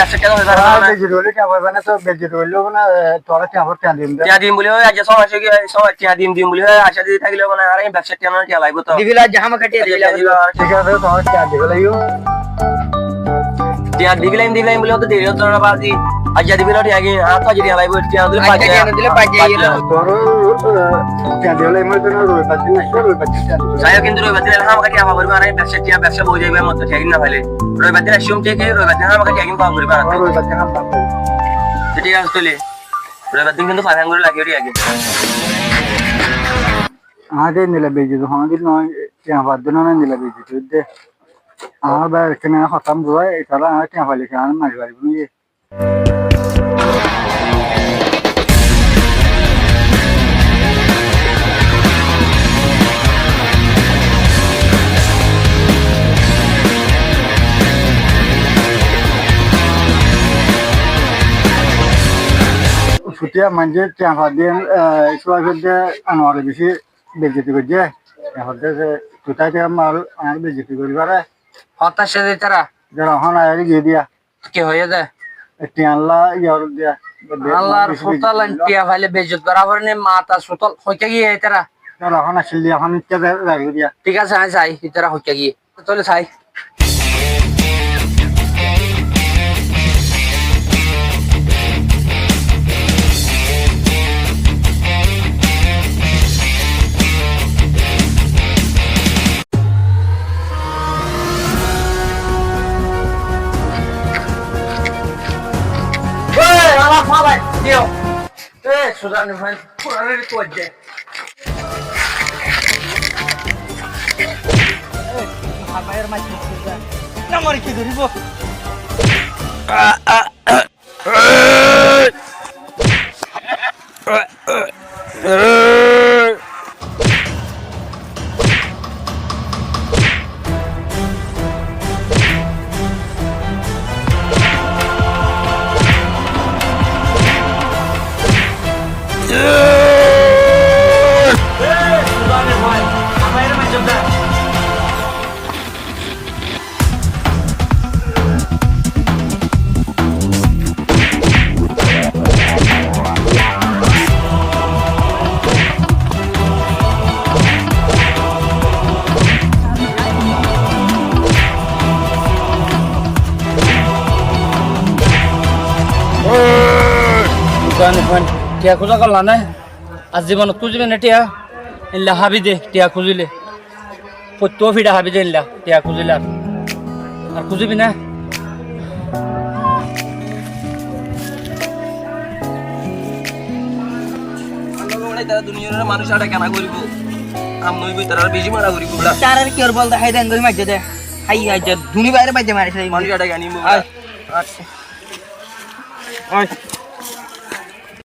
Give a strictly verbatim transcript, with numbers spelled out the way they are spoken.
bebsar thiañ hoibar na. Bejjoti óile thiañ hoibar na, to bejjoti óile óibo na, e, tuáñra thiañ hoibar, thiañ dim de. Thiañ dim buli hoi, aijja só mac ói giyói, só mac thiañ dim dim buli hoi, aicá di tákile mane, ar ei bebsar thiañ no thiañ laibo to. Di felo, aijja hámaká thiañ di felo. Thík asé, tuáñra thiañ di felo. Thiañ di felo, di felo buli hoi to deri óito na bazi. Aijja di felo thiañ gin, ar to aijja thiañ laibo, thiañ dile aijja bazi. Thiañ dile bazi. Tuáñra, e, thiañ di felo, mane tuáñra roibar din aicó, roibar din thiañ di felo. Sai, kintu roibar din hámaká thiañ fa foribo, ar ei bebsar thiañ, bebsar boi zaibo, mottor thiañ gin no faile. Roibar din aiccóm thík, roibar din hámaká thiañ gin fa foribo. Ó, roibar din hámaká. Tó thík asé tóile. Roibar din kintu faifain gorí lagiyó de age. Añáre endilla bejjoti honódin no, thiañ fadde no, endilla bejjoti ódde. Añár bái ekkán hotá buzái, itará añáre thiañ faile ki añáre mari faribó né ki? Futiya maincé thiañ fadde, e, suwai fadde Anuare beci bejjoti goijjé. Thiañ fadde ze tutai thiañ mal añáre bejjoti gorí fare. Hotá cé de tará. Zara hon aiyóre giyé diya. Ki hoiyé de? E, thiañ lla iyóre diya. Allar beci bejjoti hotálla goijjé. Thiañ faile bejjoti gorá fore né, mata sutal hoikká giyé itará. Zara hon accíl diya, hon ikká zai, zai diya. Thík asé, añí sai, itará hoikká giyé. Tóile sai. Ei, abar fálai diyo. Ei, suzani fáin, furaré ri tuwajje. Ei, habair mac. Namar ki doribo? Thiañ kúza golla né? Ar zibonot kúzibi né thiañ? Illa hábi de thiañ kúzile. Fottí fiça hábi de illa thiañ kúzile ar. Ar kúzibi né? Duniyar manúic ar kena goribo. Ham noóibo, tarare beci mara foribo bela. Tarare ki or bol de, hái de, engori maijje de. Hái, hái, je duni baire maijje mari sai. Manúic athá gani mo. Ai. Ai. Ai.